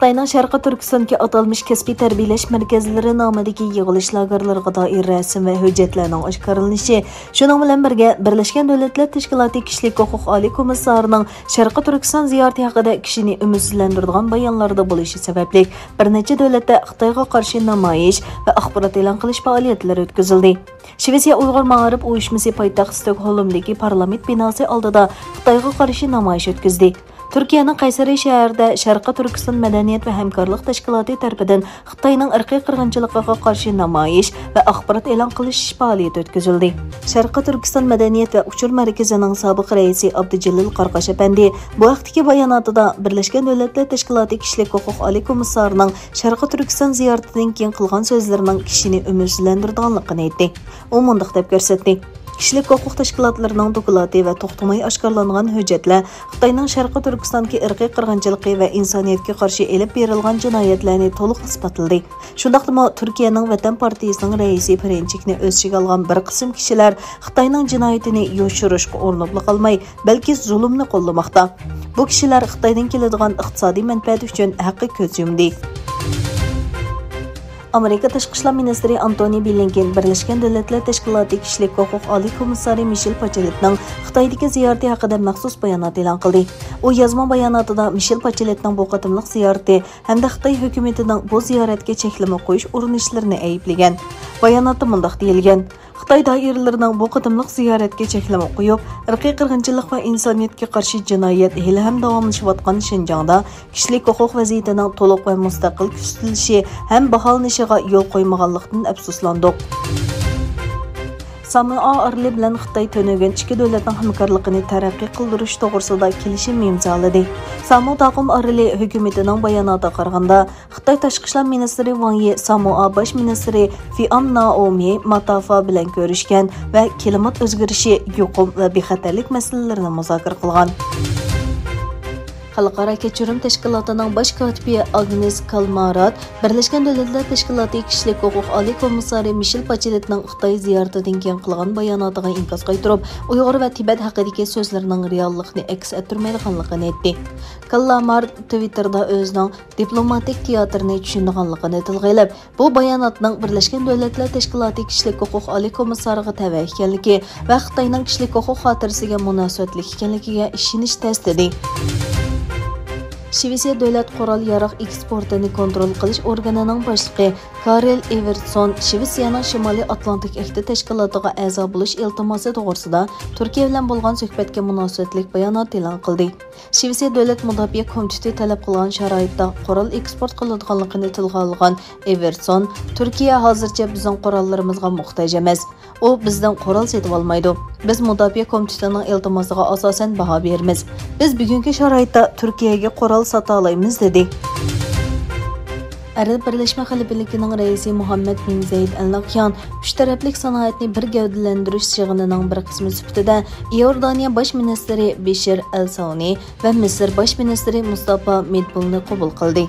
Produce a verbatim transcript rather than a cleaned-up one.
خىتاينىڭ شەرقىي تۈركىستاندىكى ئاتالمىش كەسپىي تەربىيەلەش مەركەزلىرى نامىدىكى يىغىلىش لاگېرلىرىغا دائىر رەسىم ۋە ھۆججەتلەرنىڭ ئاشكارىلىنىشى، شۇنىڭ بىلەن بىرگە، بىرلەشكەن دۆلەتلەر تەشكىلاتى كىشىلىك ھوقۇق ئالىي كومىسسارىنىڭ شەرقىي تۈركىستان زىيارىتى ھەققىدە كىشىنى ئۈمىدسىزلەندۈرىدىغان بايانلاردا بولۇشى سەۋەبلىك، بىر نەچچە دۆلەتتە خىتايغا قارشى نامايىش ۋە ئاخبارات ئېلان قىلىش پائالىيەتلىرى ئۆتكۈزۈلدى. شىۋېتسىيە ئۇيغۇر مائارىپ ئۇيۇشمىسى پايتەخت ستوكھولمدىكى پارلامېنت بىناسى ئالدىدا خىتايغا قارشى نامايىش ئۆتكۈزدى. تۈركىيەنىڭ قەيسەرى شەھىرىدە شەرقىي تۈركىستان مەدەنىيەت ۋە ھەمكارلىق تەشكىلاتى تەرىپىدىن خىتاينىڭ ئىرقىي قىرغىنچىلىقىغا قارشى نامايىش ۋە ئاخبارات ئېلان قىلىش پائالىيىتى ئۆتكۈزۈلدى. شەرقىي تۈركىستان مەدەنىيەت ۋە ئۇچۇر مەركىزىنىڭ سابىق رەئىسى ئابدۇجېلىل قارقاش ئەپەندى بۇ ھەقتىكى باياناتىدا بىرلەشكەن دۆلەتلەر تەشكىلاتى كىشىلىك ھوقۇق ئالىي كومىسسارىنىڭ شەرقىي تۈركىستان زىيارىتىدىن كېيىن قىلغان سۆزلىرىنىڭ كىشىنى ئۈمىدسىزلەندۈرىدىغانلىقىنى ئېيتتى. ئۇ مۇنداق دەپ كۆرسەتتى. كىشىلىك ھوقۇق تەشكىلاتلىرىنىڭ دوكلاتى ۋە توختىماي ئاشكارىلانغان ھۆججەتلەر خىتاينىڭ شەرقىي تۈركىستاندىكى ئىرقىي قىرغىنچىلىقى ۋە ئىنسانىيەتكە قارشى ئېلىپ بېرىلغان جىنايەتلەرنى تولۇق ئىسپاتلىدى. شۇنداقتىمۇ تۈركىيەنىڭ ۋەتەن پارتىيىسىنىڭ رەئىسى پىرىنچىكنى ئۆز ئىچىگە ئالغان بىر قىسىم كىشىلەر خىتاينىڭ جىنايىتىنى يوشۇرۇشقا ئۇرۇنۇپلا قالماي، بەلكى زۇلۇمنى قوللىماقتا. بۇ كىشىلەر خىتايدىن كېلىدىغان ئىقتىسادىي مەنپەئەت ئۈچۈن ھەققە كۆز يۇمدى. ئامېرىكا تاشقى ئىشلار مىنىستىرى ئانتونى بلىنكېن بىرلەشكەن دۆلەتلەر تەشكىلاتى كىشىلىك ھوقۇق ئالىي كومىسسارى مىشېل باچېلېتنىڭ خىتايدىكى زىيارىتى ھەققىدە مەخسۇس بايانات ئېلان قىلدى. ئۇ يازما باياناتىدا مىشېل باچېلېتنىڭ بۇ قېتىملىق زىيارىتى ھەمدە خىتاي ھۆكۈمىتىنىڭ بۇ زىيارەتكە چەكلىمە قويۇش ئۇرۇنۇشلىرىنى ئەيىبلىگەن. باياناتتا مۇنداق دېيىلگەن: خىتاي دائىرىلىرىنىڭ بۇ قېتىملىق زىيارەتكە چەكلىمە قويۇپ، ئىرقىي قىرغىنچىلىق ۋە ئىنسانىيەتكە قارشى جىنايەت ھېلىھەم داۋاملىشىۋاتقان شىنجاڭدا كىشىلىك ھوقۇق ۋەزىيىتىنىڭ تولۇق ۋە مۇستەقىل كۆزىتىلىشى ھەم باھالىنىشىغا يول قويمىغانلىقتىن ئەپسۇسلاندۇق. ساموئا ئارىلى بىلەن خىتاي تۈنۈگۈن ئىككى دۆلەتنىڭ ھەمكارلىقىنى تەرەققىي قىلدۇرۇش توغرىسىدا كېلىشىم ئىمزالىدى. سامو تاقۇم ئارىلى ھۆكۈمىتىنىڭ باياناتىغا قارىغاندا، خىتاي تاشقى ئىشلار مىنىستىرى ۋاڭ يى ساموئا باش مىنىستىرى فىئام نائومى ماتافا بىلەن كۆرۈشكەن ۋە كىلىمات ئۆزگىرىشى، يۇقۇم ۋە بىخەتەرلىك مەسىلىلىرىنى مۇزاكىرە قىلغان. خەلقئارا كەچۈرۈم تەشكىلاتىنىڭ باش كاتىپى ئاگنېس كالمارات بىرلەشكەن دۆلەتلەر تەشكىلاتى كىشىلىك ھوقۇق ئالىي كومىسسارى مىشېل باچېلېتنىڭ خىتاي زىيارىتىدىن كېيىن قىلغان باياناتىغا ئىنكاس قايتۇرۇپ، ئۇيغۇر ۋە تىبەت ھەققىدىكى سۆزلىرىنىڭ رېئاللىقنى ئەكس ئەتتۈرمەيدىغانلىقىنى ئېيتتى. كاللامارت تىۋىتتېردا ئۆزىنىڭ دىپلوماتىك تىياتىرنى چۈشىنىدىغانلىقىنى تىلغا ئېلىپ، بۇ باياناتنىڭ بىرلەشكەن دۆلەتلەر تەشكىلاتى كىشىلىك ھوقۇق ئالىي كومىسسارىغا تەۋە ئىكەنلىكى ۋە خىتاينىڭ كىشىلىك ھوقۇق خاتىرىسىگە مۇناسىۋەتلىك ئىكەنلىكىگە ئىشىنىش تەس، دېدى. شىۋېتسىيە دۆلەت قورال-ياراغ ئېكسپورتىنى كونترول قىلىش ئورگىنىنىڭ باشلىقى كارل ئېۋېرتسون شىۋېتسىيەنىڭ شىمالىي ئاتلانتىك ئەھدى تەشكىلاتىغا ئەزا بولۇش ئىلتىماسى توغرىسىدا تۈركىيە بىلەن بولغان سۆھبەتكە مۇناسىۋەتلىك بايانات ئېلان قىلدى. شىۋېتسىيە دۆلەت مۇداپىئە كومىتېتى تەلەپ قىلغان شارائىتتا قورال ئېكسپورت قىلىدىغانلىقىنى تىلغا ئالغان ئېۋېرتسون، تۈركىيە ھازىرچە بىزنىڭ قوراللىرىمىزغا موھتاج ئەمەس. ئۇ بىزدىن قورال سېتىۋالمايدۇ. بىز مۇداپىئە كومىتېتىنىڭ ئىلتىماسىغا ئاساسەن باھا بېرىمىز. بىز بۈگۈنكى شارائىتتا تۈركىيەگە قورال ساتالايمىز، دېدى. ئەرەب بىرلەشمە خەلىپىلىكىنىڭ رەئىسى مۇھەممەد بىن زەيد ئەل ناھيان ئۈچ تەرەپلىك سانائەتنى بىر گەۋدىلەندۈرۈش يىغىنىنىڭ بىر قىسمى سۈپىتىدە ئىئوردانىيە باش مىنىستىرى بېشىر ئەل ساۋنى ۋە مىسىر باش مىنىستىرى مۇستافا مېدبۇلنى قوبۇل قىلدى.